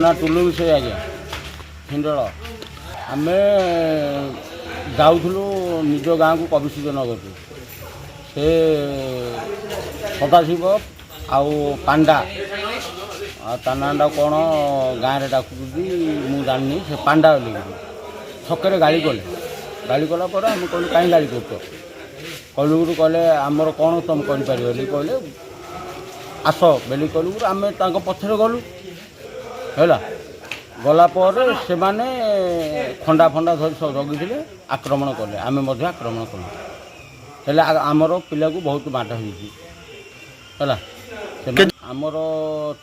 ନା ଟୁଲୁ ବିଷୟ ଆଜ୍ଞା, ହିଣ୍ଡଳ। ଆମେ ଯାଉଥିଲୁ ନିଜ ଗାଁକୁ କବିସୂର୍ଯ୍ୟନଗରକୁ। ସେ ସଦାଶିବ ଆଉ ପାଣ୍ଡା, ଆଉ ତା ନାଁଟା କ'ଣ ଗାଁରେ ଡାକୁଛନ୍ତି ମୁଁ ଜାଣିନି, ସେ ପାଣ୍ଡା ବୋଲିକିରି ଛକରେ ଗାଳି କଲେ। ଗାଳି କଲା ପରେ ଆମେ କହିଲୁ, କାହିଁ ଗାଳି କରୁଛ? କହିଲୁ, କହିଲେ ଆମର କ'ଣ ତୁମେ କରିପାରିବ ବୋଲି କହିଲେ। ଆସ ବୋଲି କହିଲୁ, ଆମେ ତାଙ୍କ ପଛରେ ଗଲୁ। ହେଲା, ଗଲା ପରେ ସେମାନେ ଖଣ୍ଡା ଫଣ୍ଡା ଧରି ସବୁ ଜଗିଥିଲେ, ଆକ୍ରମଣ କଲେ। ଆମେ ମଧ୍ୟ ଆକ୍ରମଣ କଲୁ। ହେଲେ ଆମର ପିଲାକୁ ବହୁତ ମାଡ଼ ହେଇଛି। ହେଲା, ସେମାନେ ଆମର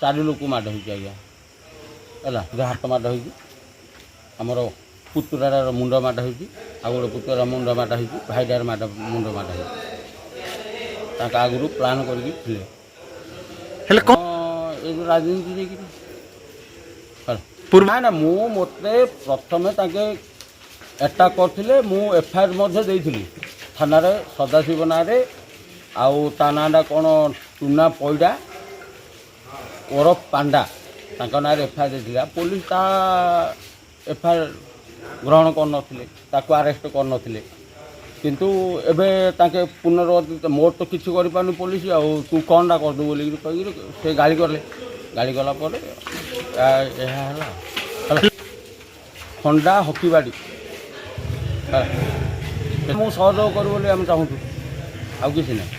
ଚାରି ଲୋକ ମାଡ଼ ହେଇଛି ଆଜ୍ଞା। ହେଲା, ହାତ ମାଡ଼ ହେଇଛି, ଆମର ପୁତୁରାର ମୁଣ୍ଡ ମାଡ଼ ହେଇଛି, ଆଉ ଗୋଟେ ପୁତୁରା ମୁଣ୍ଡ ମାଡ଼ ହେଇଛି, ଭାଇଟାର ମାଡ଼ ମୁଣ୍ଡ ମାଡ଼ ହେଇଛି। ତାଙ୍କ ଆଗରୁ ପ୍ଲାନ୍ କରିକି ଥିଲେ। ହେଲେ କ'ଣ? ହଁ, ଏ ଯେଉଁ ରାଜନୀତି ଦେଇକିରି ହେଲା। ପୂର୍ବ ନା ନା, ମୋତେ ପ୍ରଥମେ ତାଙ୍କେ ଆଟାକ୍ କରିଥିଲେ। ମୁଁ ଏଫଆଇଆର୍ ମଧ୍ୟ ଦେଇଥିଲି ଥାନାରେ ସଦାଶିବ ନାଁରେ, ଆଉ ତା ନାଁଟା କ'ଣ ଟୁନା ପଇଡ଼ା ଓରଫ ପାଣ୍ଡା, ତାଙ୍କ ନାଁରେ ଏଫଆଇଆର୍ ଦେଇଥିଲା। ପୋଲିସ ତା ଏଫଆଇଆର୍ ଗ୍ରହଣ କରିନଥିଲେ, ତାକୁ ଆରେଷ୍ଟ କରିନଥିଲେ। କିନ୍ତୁ ଏବେ ତାଙ୍କେ ପୁନର୍ବାର ମୋର ତ କିଛି କରିପାରୁନି ପୋଲିସ, ଆଉ ତୁ କ'ଣଟା କରିଦେବୁ ବୋଲିକିରି କହିକିରି ସେ ଗାଳି କଲେ। ଗାଳି କଲା ପରେ ଏହା ହେଲା। ହେଲା, ଖଣ୍ଡା, ହକି ବାଡ଼ି। ହେଲା, ମୁଁ ସହଯୋଗ କରୁ ବୋଲି ଆମେ ଚାହୁଁଛୁ, ଆଉ କିଛି ନାହିଁ।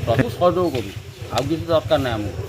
ପ୍ରଭୁ ସହଯୋଗ କରୁ, ଆଉ କିଛି ଦରକାର ନାହିଁ ଆମକୁ।